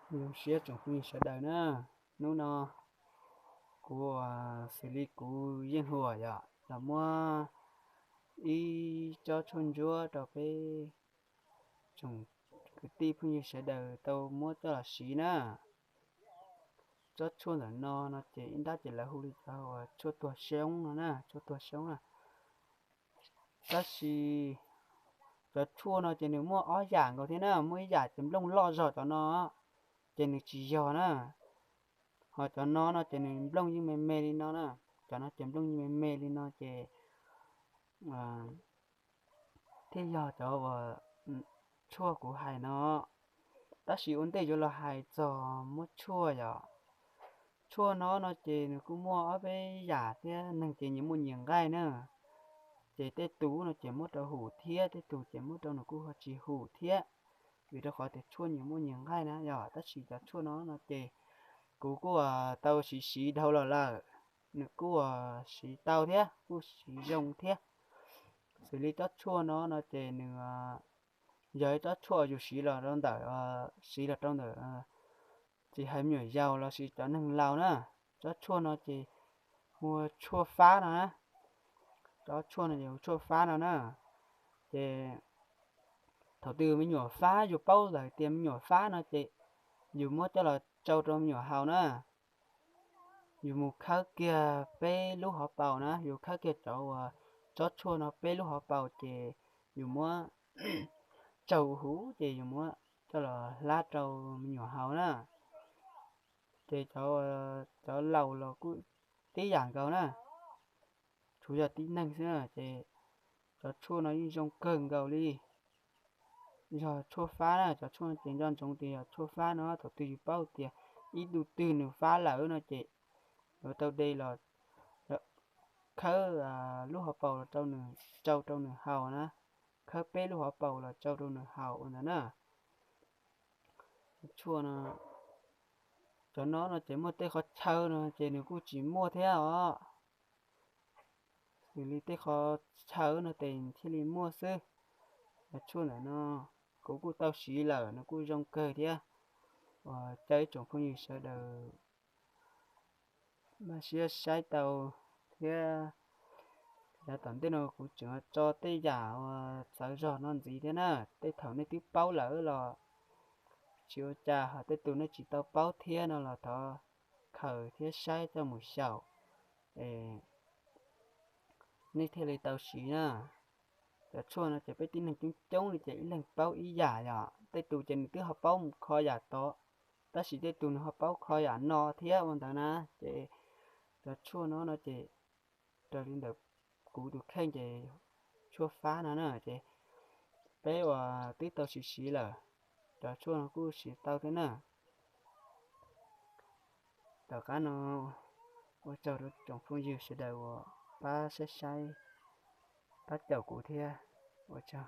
Zoo siab tsoom phooj ywg sawv daws na, hnub no kuv xws li kuv yeej huam yom los muab ib tsob tshuaj ntsuab rau peb tsoom kwv tij phooj ywg sawv daws tau muab coj los siv na. Tsob tshuaj ntawm no no ces ib ntab ces lawv hu li cov tshuaj tuag xyoob no na, tshuaj tuag xyoob na. Tab sis cov tshuaj no ces nws muaj ob yam nkaus thiab na, muaj ib yam ces nplooj loj zog cov no, ces nws tsis yog na. Ho cov no no ces nws nplooj yeej me me li no na, cov no ces nplooj yeej me me li no ces thiaj yog cov uas tshuaj kuv hais no. Tab sis ua ntej yuav los hais txog muab tshuaj yom, tshuaj no no ces nws kuj muaj ob peb yam thiab, neeg ces nyias muaj nyias nqaij na. Ces tej tus no ces muab rau hum thiab, tej tus ces muab rau nws kuj ho tsis hum thiab, vim rau qhov tias tshuaj nyias muaj nyias nqaij na yom. Tab sis cov tshuaj no no ces kuv kuj tau siv siv dhau los lawm, nws kuj siv tau thiab kuj siv zoo thiab. Xws li tsob tshuaj no no ces nws yog ib tsob tshuaj yus siv los rau ntawm, siv los rau ntawm tsis hais me nyuam yaus los sis cov neeg laus na. Tsob tshuaj no ces hu ua tshuaj fab no na, tsob tshuaj no ces hu tshuaj fab no na. Ces thaum twg me nyuam fab yus paub lawm tias me nyuam fab no ces yus muab coj los tsau rau me nyuam haus na. Yus mus khawb kiag peb lub hauv paus na, yus khawb kiag cov uas tsob tshuaj no peb lub hauv paus ces yus muab tsau huv ces yus muab coj los hlab rau me nyuam haus na. Ces cov laus los kuj tib yam nkaus na, tsuas yog tib neeg xwb na. Ces cov tshuaj no yeej zoo kawg nkaus li. Yog tshuaj fab na, cov tshuaj no ces nco ntsoov tias yog tshuaj fab no, thaum twg yus paub tias ib tug twg nws fab lawm no ces yuav tau de los khawb lub hauv paus los rau nws, tsau rau nws haus na, khawb peb lub hauv paus los tsau rau nws haus ua ntawd na. Tshuaj no, cov no no ces muaj tej qhov chaw no ces nws kuj tsis muaj thiab os. Xws li tej qhov chaw no ces thiaj li muaj xwb. Cov tshuaj ntawm no kuv kuj tau siv lawm, nws kuj zoo kawg thiab. Uas caw ib tsoom phooj ywg sawv daws npaj siab saib tau thiab. Yav tom ntej no kuv tseem tso tej yam uas txawv zog no ntxiv thiab na. Tej thaum nej twb paub lawm los tsis ua cas, ho tej tus nej tsis tau paub thiab no los thov khaws thiab saib coj mus xyaum es nej thiaj li tau siv na. Cov tshuaj no ces peb tib neeg coob coob li ces ib leeg paub ib yam yom. Tej tus ces nws twb ho paub mus kho yam tod, tab sis tej tus nws ho paub kho yam no thiab ua ntawd na. Ces cov tshuaj no no ces raws li ntawm kuv tus kheej ces tshuaj fab no na ces peb uas twb tau siv siv lawm, cov tshuaj no kuj siv tau thiab na. Tom qab no ua tsaug rau tsoom phooj ywg sawv daws uas pab saib saib, pab caum kuv thiab. Ua tsaug.